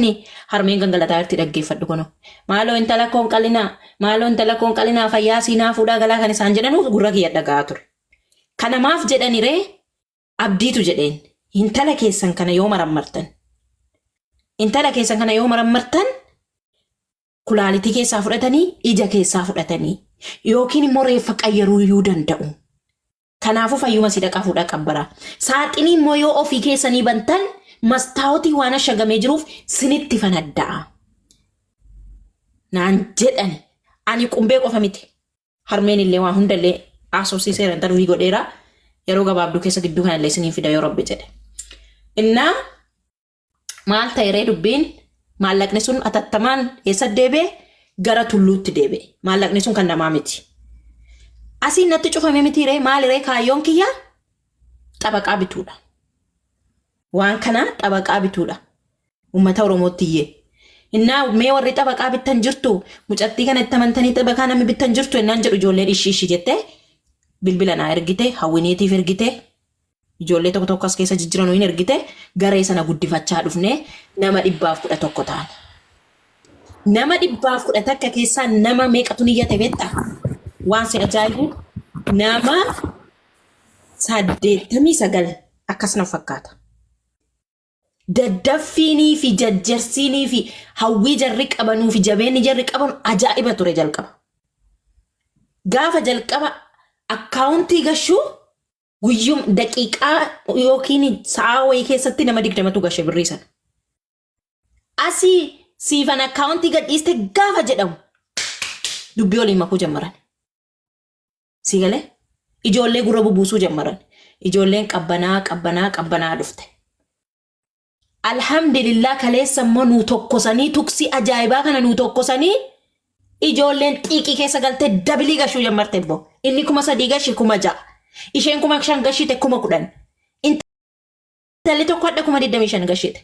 Harmeen gangalataa jirti dhaggeeffadhu kunoo. Maaloo intala koon qalinaa, maaloo intala koon qalinaa fayyaa siinaa fuudhaa galaa kan isaan jedhanu gurra kiyya dhaga'aa ture. Kana maaf jedhani ree abdiitu jedheen intala keessan kana yoo marammartan intala keessan kana yoo marammartan kulaalitii keessaa fudhatanii ija keessaa fudhatanii yookiin immoo reeffa qayyaruu iyyuu danda'u. Kanaafuu fayyuma si dhaqaa fuudhaa qabbaraa. Saaxinii immoo yoo ofii keessanii bantan mastaawotii waan ashagamee jiruuf sinitti fanadda'a. Naan jedhani. Ani qumbee qofa miti. Harmeen illee waa hunda illee haasofsiiseera interview godheera. Yeroo gabaabduu keessa gidduu kana illee isiniin fida yoo rabbi jedhe. Innaa maal ta'e ree dubbiin maallaqni sun atattamaan eessa deebi'e gara tulluutti deebi'e. Maallaqni sun kan namaa miti. Asiin natti cufame miti ree maali ree kaayyoon kiyya xabaqaa bituudha. Waan kana xabaqaa bituudha. Uummata Oromootti iyyee. Innaa mee warri xabaqaa bittan jirtu mucattii kana itti amantanii xabaqaa namni bittan jirtu innaan jedhu ijoolleen ishii ishii jettee bilbila naa ergite hawwineetiif ergite ijoollee tokko tokko as keessa jijjiranuu hin ergite garee sana guddifachaa dhufnee nama 111 taane. Nama 111 keessaa nama meeqatu niyyate beektaa? Waan si ajaa'ibu nama 89 akkas na fakkaata. Daddaffiinii fi jajjarsiinii fi hawwii jarri qabanuu fi jabeenni jarri qabanu ajaa'iba ture jalqaba. Gaafa jalqaba akkaawuntii gashuu guyyum daqiiqaa yookiin sa'aa wayii keessatti nama 20tu gashe birrii sana. Asii siifan akkaawuntii gadhiiste gaafa jedhamu dubbii waliin makuu jammaran. Sii galee? Ijoollee gurra bubuusuu jammaran. Ijoolleen qabbanaa qabbanaa qabbanaa dhufte. Alhamdulillah kaleessa immoo nuu tokkosanii tuksii ajaa'ibaa kana nuu tokkosanii ijoolleen xiiqii keessa galtee dabilii gashuu jammarte immoo. Inni 3000 gashe 6000. Isheen 5000 gashite 10,000. Intalli tokko hadha 25,000 gashite.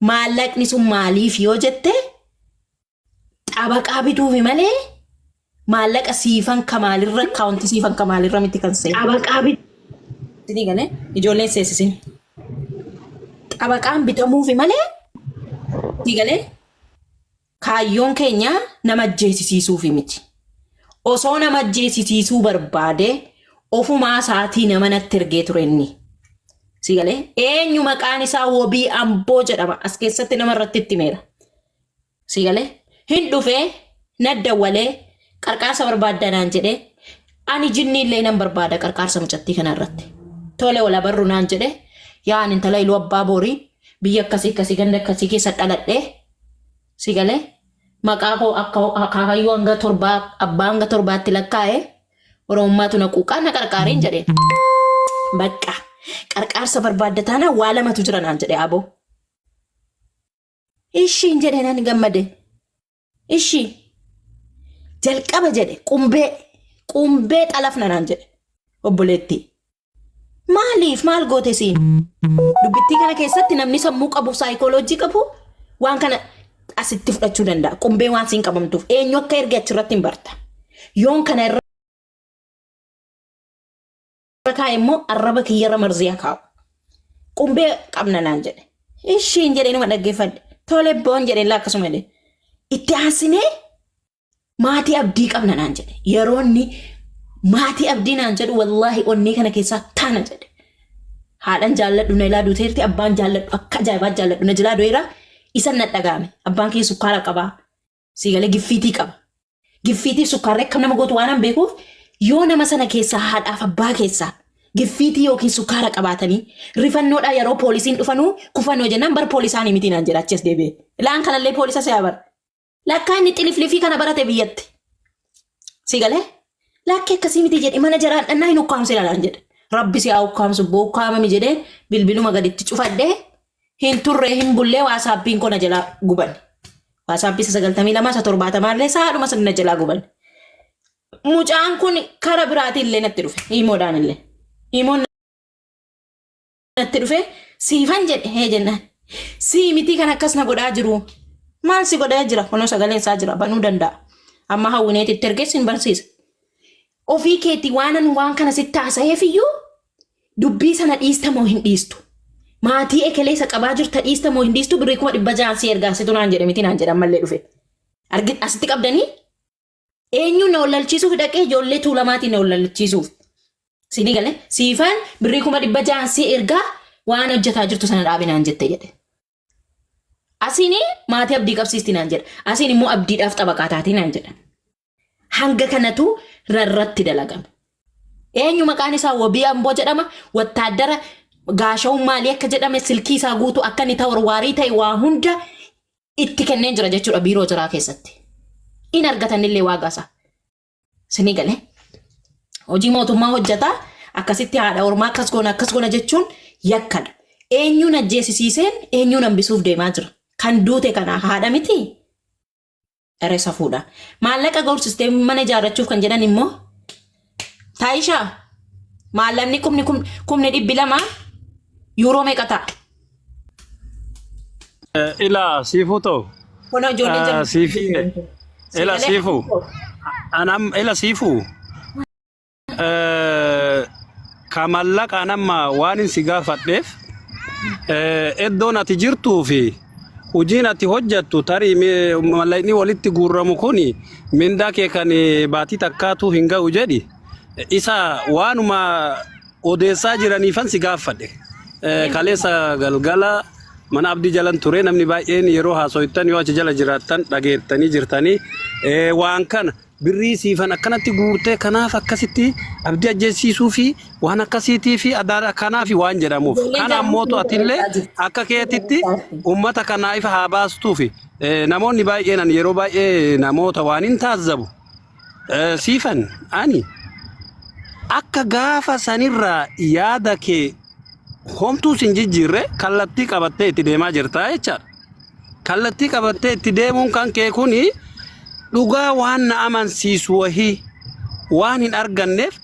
Maallaqni sun maaliif yoo jette xabaqaa bituufi malee maallaqa siifan kamaalirra akkaawuntii siifan kamaalirra miti kan seenu. Xabaqaa bitu. Isinii galee ijoolleen seesisin. Xabaqaan bitamuufi malee sii galee kaayyoon keenya nama ajjeesisiisuufi miti. Osoo nama ajjeesisiisuu barbaade ofumaa isaatii nama natti ergee ture inni. Si galee eenyu maqaan isaa Wobii Amboo jedhama as keessatti nama irratti itti himeera. Si galee hin dhufee na dawwalee qarqaarsa barbaadda naan jedhee ani jinnii illee nan barbaada qarqaarsa mucattii kana irratti. Tole wal abarru naan jedhee yaa ani intala iluu abbaa boorii biyya akkasii akkasii ganda akkasii keessa dhaladhee si galee maqaa koo akka akaakayyuu hanga torbaa abbaa hanga torbaatti lakkaa'e oromummaatu na quuqaa na qarqaariin jedheen. Bakka qarqaarsa barbaadda taanaan waa lamatu jira naan jedhe aboo. Ishiin jedhe nan gammade. Ishii jalqaba jedhe qumbee qumbee xalafna naan jedhe obboleettii. Maaliif maal goote siin? Dubbittii kana keessatti namni sammuu qabu saayikooloojii qabu waan kana asitti fudhachuu danda'a. Qumbee waan siin qabamtuuf eenyu akka erge achirratti hin barta. Yoon kana irra kaa'e immoo arraba kiyyarra marziyaa kaa'u. Qumbee qabna naan jedhe. Ishiin jedhee numa dhaggeeffadhe. Tole boon jedhee laa akkasuma jedhe. Itti aansinee maatii abdii qabna naan jedhe. Yeroo inni maatii abdii naan jedhu wallaahi onnee kana keessaa taana jedhe. Haadhan jaalladhu na ilaa duuteerti abbaan jaalladhu akka ajaa'ibaa jaalladhu na jilaa du'eera isan na dhagaame. Abbaan kiyya sukkaara qabaa. Siigalee giffiitii qaba. Giffiitii sukkaarri akkam nama gootu waan an beekuuf yoo nama sana keessaa haadhaaf abbaa keessaa giffiitii yookiin sukkaara qabaatanii rifannoodhaa yeroo poolisiin dhufanuu kufanoo jennaan bar poolisaanii miti naan jedha achi as deebi'ee. Laan kanallee poolisa se'a bar. Lakkaa inni xiliflifii kana barate biyyatti. Si galee? Lakki akkasii miti jedhe mana jaraan dhannaa hin ukkaamsina naan jedhe. Rabbi si haa ukkaamsu boo ukkaamami jedhee bilbiluma gaditti cufadhee hin turre hin bullee waasaappiin koo na jalaa guban. Waasaappii isa 92 isa 70 illee sa'aadhuma sana na jalaa guban. Mucaan kun kara biraatiin illee natti dhufe hiimoodhaan illee. Hiimoon natti dhufe siifan jedhe hee jennaan. Sii mitii kan akkas na godhaa jiru. Maal si godhaa jira? Kunoo sagaleen isaa jira banuu danda'a. Amma hawwineeti itti ergee sin barsiisa. Ofii keetii waanan waan kana sitti haasa'eef iyyuu dubbii sana dhiista moo hin dhiistu? Maatii ekelee isa qabaa jirta dhiista moo hin dhiistu birrii 600,000 si ergaa situ naan jedhe miti naan jedhan mallee dhufe. Argi asitti qabdanii eenyu na wallalchiisuuf dhaqee ijoollee tuulamaatiin na wallalchiisuuf. Siinii galee siifaan birrii 600,000 si ergaa waan hojjetaa jirtu sana dhaabi naan jette jedhe. Asiin maatii abdii qabsiisti naan jedha. Asiin immoo abdiidhaaf xabaqaa taatii naan jedha. Hanga kanatu rarratti dalagame. Eenyu maqaan isaa Wabii Amboo jedhama. Wattaaddara gaashawuu maalii akka jedhame silkii isaa guutuu akka inni tawarwaarii ta'e waa hunda itti kenneen jira jechuudha biiroo jiraa keessatti. In argatanillee waagaa isaa. Sinii galee. Hojii mootummaa hojjetaa akkasitti haadha ormaa akkas goona akkas goona jechuun yakkadha. Eenyuun ajjeesisiiseen eenyuun hambisuuf deemaa jira. Kan duute kana haadha miti. Ere safuudha. Maallaqa gorsistee mana ijaarrachuuf kan jedhan immoo Taayishaa maallaqni 200,000 yuuroo meeqa ta'a? Ilaa siifuu ta'u. Kun ijoolleen jiran. Siifii. Ila Sagalee siifuu. Anam ila siifuu. Ka mallaqaan amma waan hin si gaafadheef iddoon ati jirtuu fi hojiin ati hojjettu tarii mallaqni walitti guurramu kun mindaa kee kan baatii takkaatu hin ga'u jedhi isa waanuma odeessaa jiraniifan si gaafadhe. Kaleessa galgala mana abdii jalan ture namni baay'een yeroo haasoytan yoo achi jala jiraattan dhageettanii jirtanii waan kana birrii siifan akkanatti guurtee kanaaf akkasitti abdii ajjeesiisuu fi waan akkasiitii fi adaa kanaaf waan jedhamuuf. Ijoolleen Kana ammootu jaarraa atillee akka keetitti uummata kanaa ifa haa baastuufi. Namoonni baay'een ani yeroo baay'ee namoota waan hin taazzabu. Siifan ani akka gaafa sanirraa yaada kee homtuu sin jijjiirre kallattii qabattee itti deemaa jirta jechaadha. Kallattii qabattee itti deemuun kan kee kuni dhugaa waan na amansiisu wahii waan hin arganneef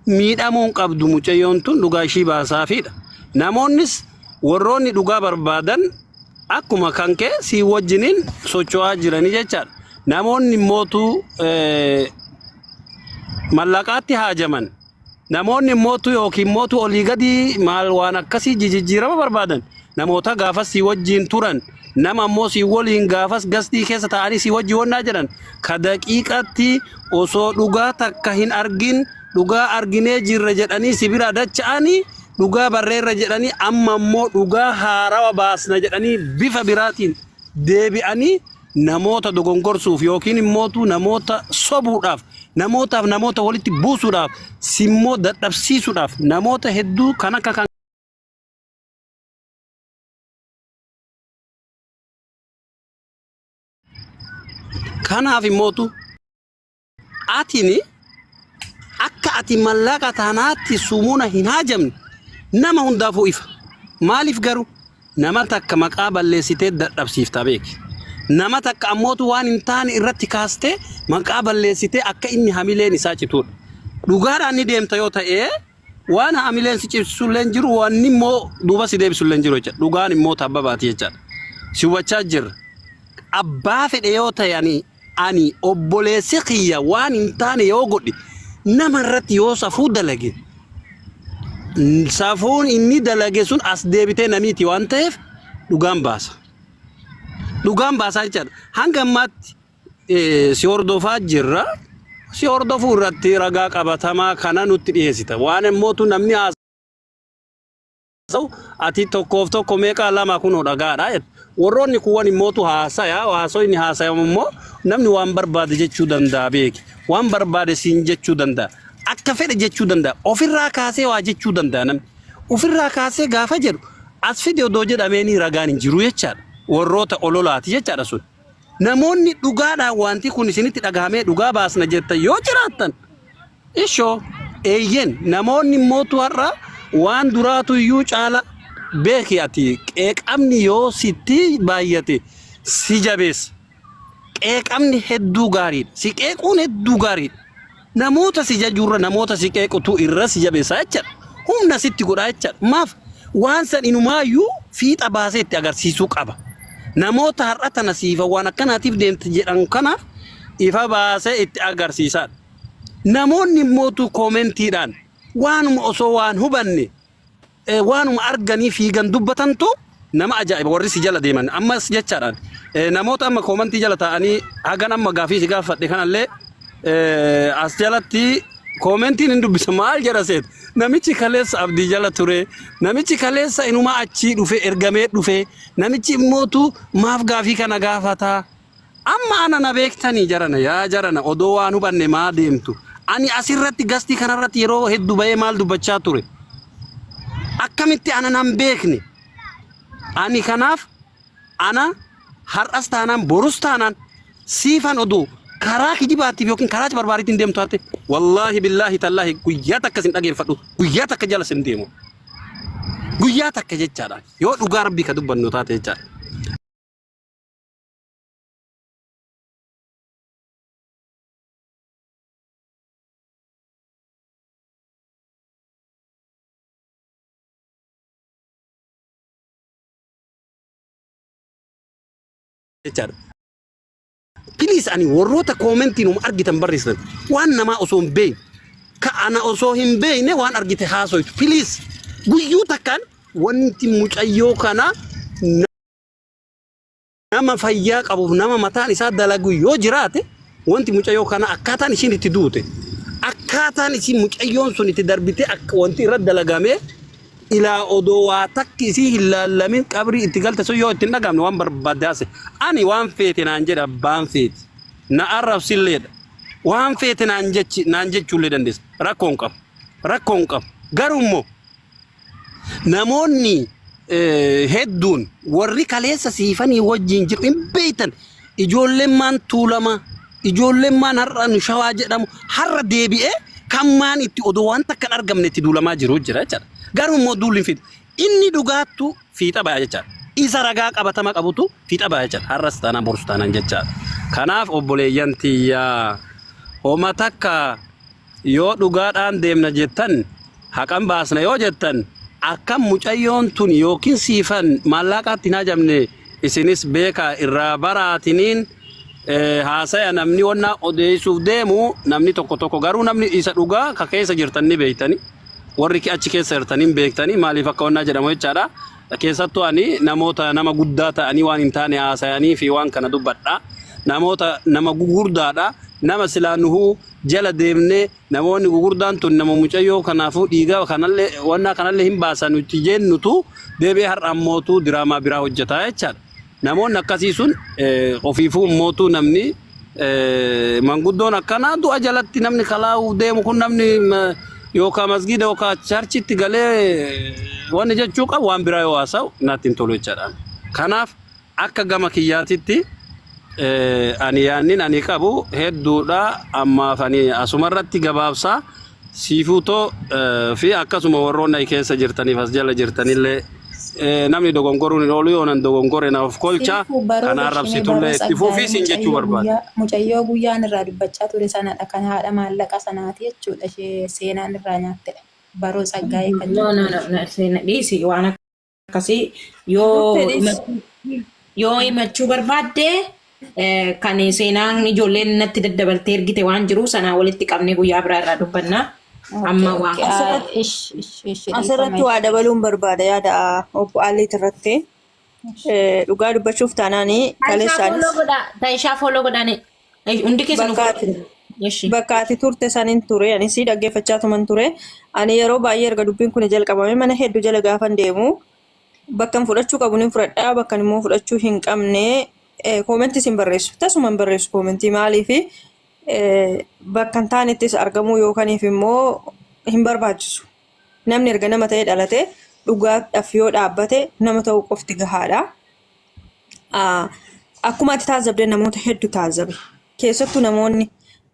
miidhamuun qabdu mucayyoon tun dhugaa ishii baasaafiidha. Namoonnis warroonni dhugaa barbaadan akkuma kan kee si wajjiniin socho'aa jiranii jechaadha. Namoonni immootu mallaqaatti haajaman. Namoonni immootu yookiin mootu olii gadi maal waan akkasii jijjiirama barbaadan namoota gaafas si wajjin turan nama ammoo si waliin gaafas gastii keessa taa'anii si wajjin wannaa jedhan ka daqiiqatti osoo dhugaa takka hin argin dhugaa arginee jirra jedhanii si bira dacha'anii dhugaa barreerra jedhanii amma immoo dhugaa haarawa baasna jedhanii bifa biraatiin deebi'anii namoota dogongorsuuf yookiin immootu namoota sobuudhaaf namootaaf namoota walitti buusuudhaaf simmoo dadhabsiisuudhaaf namoota hedduu kan akka kan kanaaf immootu atini akka ati mallaqa tanaatti sumuna hin haajamne nama hundaafuu ifa. Maaliif garuu nama takka maqaa balleessitee dadhabsiifta beeki. Nama takka ammootu waan hin taane irratti kaastee maqaa balleessitee akka inni hamileen isaa cituudha. Dhugaadhaan ni deemta yoo ta'e waan hamileen si cibsisullee hin jiru wanni immoo duuba si deebisullee hin jiru jechuudha. Dhugaan immoo tabba baati jechaadha. Si hubachaa jirra. Abbaa fedhe yoo ta'e ani Ani obboleessi kiyya waan hin taane yoo godhe nama irratti yoo safuu dalage safuun inni dalage sun as deebitee namiiti waan ta'eef dhugaan baasa. Dhugaan baasaa jechaadha. Hanga ammaatti si hordofaa jirra. Si hordofuu irratti ragaa qabatamaa kana nutti dhiyeessita. Waan immootu namni haasa'u ati tokkoof tokko meeqa lama kunoo dhagaadha jettu. Warroonni kuwwan immootu haasaya haasoyni haasayamu immoo namni waan barbaade jechuu danda'a beeki. Waan barbaade siin jechuu danda'a. Akka fedhe jechuu danda'a. Ofirraa kaasee waa jechuu danda'a namni. Ofirraa kaasee gaafa jedhu as fide odoo jedhameenii ragaan hin jiru jechaadha. Warroota ololaati jechaadha sun. Namoonni dhugaadhaan wanti kun isinitti dhagahamee dhugaa baasna jettan yoo jiraattan Ishoo, eeyyen, namoonni immootu har'a waan duraatu iyyuu caala beeki ati qeeqamni yoo sitti baay'ate si jabeessa. Qeeqamni hedduu gaariidha. Si qeequun hedduu gaariidha. Namoota si jajuurra namoota si qeequtu irra si jabeessa jechaadha. Humna sitti godha jechaadha. Maaf waan san inumaayyuu fiixa baasee itti agarsiisuu qaba. Namoota har'a tana siifa waan akkanaatiif deemte jedhan kanaaf ifa baasee itti agarsiisaadha. Namoonni immootu koomentiidhaan waanuma osoo waan hubanne Waanuma arganii fiigan dubbatantu nama ajaa'iba warri si jala deeman. Ammas jechaadhaan namoota amma koomantii jala taa'anii hagan amma gaafii si gaafadhe kanallee as jalatti koomentiin hin dubbisa maal jedha seet. Namichi kaleessa abdii jala ture. Namichi kaleessa inuma achii dhufe ergamee dhufe. Namichi immootu maaf gaafii kana gaafata? Amma ana na beektanii jarana yaa jarana odoo waan hubanne maa deemtu. Ani asirratti gastii kanarratti yeroo hedduu bahee maal dubbachaa ture. Akkamitti ana nan beekne. Ani kanaaf ana har'as taanaan borus taanaan siifan oduu karaa kijibaatiif yookiin karaa barbaariitiin deemtu taate wallaahi billaahi tallaahi guyyaa takka sin dhageeffadhu guyyaa takka jala sin deemu. Guyyaa takka jechaadha yoo dhugaa rabbii ka dubbannu taate jechaadha. Jechaadha. Please ani warroota koomentiin uma argitan barreessitan waan namaa osoo hin beekne ka ana osoo hin beekne waan argite haasoytu please guyyuu takkaan wanti mucayyoo kana nama fayyaa qabuuf nama mataan isaa dalagu yoo jiraate wanti mucayyoo kana akkaataan ishiin itti duute akkaataan ishiin mucayyoon sun itti darbite akka wanti irra dalagamee ilaa odoo waa takki isii hin laallamin qabrii itti galte sun yoo itti hin dhagaamne waan barbaadde haase ani waan feete naan jedhe abbaan feete na arrabsilleedha waan feete naan jechi naan jechuullee dandeessa rakkoo hin qabu rakkoo hin qabu garuu immoo Namoonni hedduun warri kaleessa siifanii wajjin jiru hin beektan. Ijoolleen maan tuulamaa, ijoolleen maan har'a nu shawaa jedhamu har'a deebi'ee kan maan itti odoo waan takka hin argamne itti duulamaa jiru jira jechaadha. Garuu immoo duulli hin fiixu. Inni dhugaattu fiixa baya jechaadha. Isa ragaa qabatama qabutu fiixa baya jechaadha. Har'as taanaan borus taanaan jechaadha. Kanaaf obboleeyyan tiyyaa homa takka Yoo dhugaadhaan deemna jettan, haqan baasna yoo jettan, akkam mucayyoon tun yookiin siifan maallaaqaatti hin hajamne isinis beekaa irraa baraatiniin haasaya namni wonna odeessuuf deemu namni tokko tokko garuu namni isa dhugaa ka keessa jirtan ni beektani warri achi keessa jirtan hin beektani maaliif akka wannaa jedhamu jechaadha keessattuu ani namoota nama guddaa ta'anii waan hin taane haasayanii fi waan kana dubbadha namoota nama gugurdaadha nama silaa nuhuu jala deemnee namoonni gugurdaan tun nama mucayyoo kanaafuu dhiiga kanallee wannaa kanallee hin baasan nuti jennutu deebi'ee har'a ammootu diraamaa biraa hojjetaa jechaadha. Namoonni akkasii sun ofiifuu immootu namni manguddoon akkanaa du'a jalatti namni kalaa'uuf deemu kun namni yookaan masgiida yookaan charchitti galee wanni jechuu qabu waan biraa yoo haasa'u natti hin tolu jechaadha. Kanaaf Akka gama kiyyaatitti ani yaannin ani qabu hedduudha ammaaf ani asumarratti gabaabsa siifuutoo fi akkasuma warroonni ai keessa jirtaniif as jala jirtanillee namni dogongoruun hin oolu yoo nan dogongore na of kolcha Siifuu baroo kana gashinee baroo arrabsitullee itti fufii tsaggaayee siin jechuu mucayyoo barbaada. guyyaa mucayyoo guyyaan irraa dubbachaa ture sanadha kan haadha maallaqa sanaati jechuudha ishee seenaan irraa nyaattedha baroo tsaggaayee kan No, no, jedhamtu. no, no, seena dhiisi waan akkasii yoo Murtee dhiisi. himachuu yoo himachuu barbaadde kan seenaan ijoolleen natti daddabaltee ergite waan jiru sanaa walitti qabnee guyyaa biraa irraa dubbanna. Okay, Amma waan okay. Asirratti Ish, ish, ish, dhiifama asirratti ish. waa dabaluun barbaada yaada obbo Alliit irratti. Dhugaa dubbachuuf taanaani Taayishaa kaleessaanis fooloo godhaa. Taayishaa fooloo godhaani. Hundi keessan bakka ati Ishi. bakka ati turte sanin ture anis dhaggeeffachaa tuman ture. Ani yeroo baay'ee erga dubbiin kun jalqabame mana hedduu jala gaafan deemu bakkan fudhachuu qabu nin fudhadha bakkan immoo fudhachuu hin qabne koomentis hin barreessu tasuma hin barreessu koomentii maaliifi bakka hin taanettis argamuu yookaniif immoo hin barbaachisu. Namni erga nama ta'ee dhalate dhugaadhaaf yoo dhaabbate nama ta'uu qofti gahaadha. Akkuma ati taazabde namoota hedduu taazabe. Keessattuu namoonni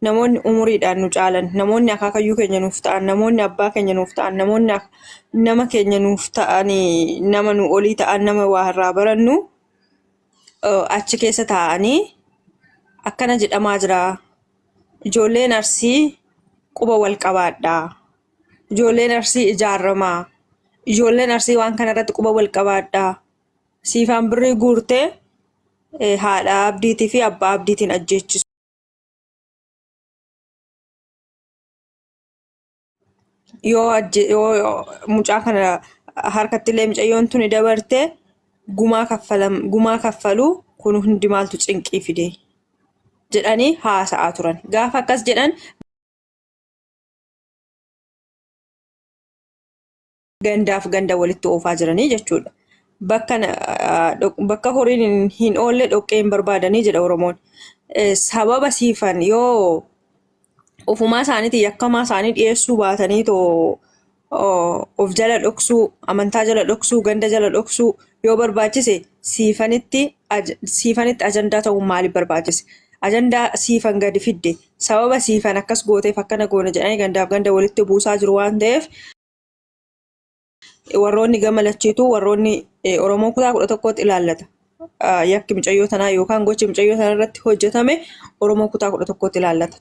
namoonni umuriidhaan nu caalan, namoonni akaakayyuu keenya nuuf ta'an, namoonni abbaa keenya nuuf ta'an, namoonni nama keenya nuuf ta'an, nama nu olii ta'an, nama waa irraa barannu achi keessa taa'anii akkana jedhamaa jira. Ijoolleen Arsii quba wal qabaadhaa. Ijoolleen Arsii ijaaramaa. Ijoolleen Arsii waan kana irratti quba wal qabaadhaa. Siifaan birrii guurtee haadha abdiitii fi abbaa abdiitiin ajjeechisu. Yoo mucaa kana Harkatti illee mucayyoon tuni dabarte gumaa kaffalam gumaa kaffaluu kun hundi maaltu cinqii fide jedhanii haasa'aa turan. Gaafa akkas jedhan gandaaf ganda walitti oofaa jiranii jechuudha. Bakka bakka horiin hin oolle dhoqqee hin barbaadanii jedha Oromoon. Sababa siifan yoo ofumaa isaaniitiin yakkamaa isaanii dhiyeessuu baatanii too of jala dhoksuu, amantaa jala dhoksuu, ganda jala dhoksuu yoo barbaachise siifanitti siifanitti ajandaa ta'uun maaliif barbaachise? Ajandaa siifan gadi fidde sababa siifan akkas gooteef akkana goone jedhanii gandaaf ganda walitti buusaa jiru waan ta'eef warroonni gama lachiituu warroonni Oromoo kutaa 11tti ilaallata. Yakki mucayyoo tanaa yookaan gochi mucayyoo tanaa irratti hojjetame Oromoo kutaa 11tti ilaallata.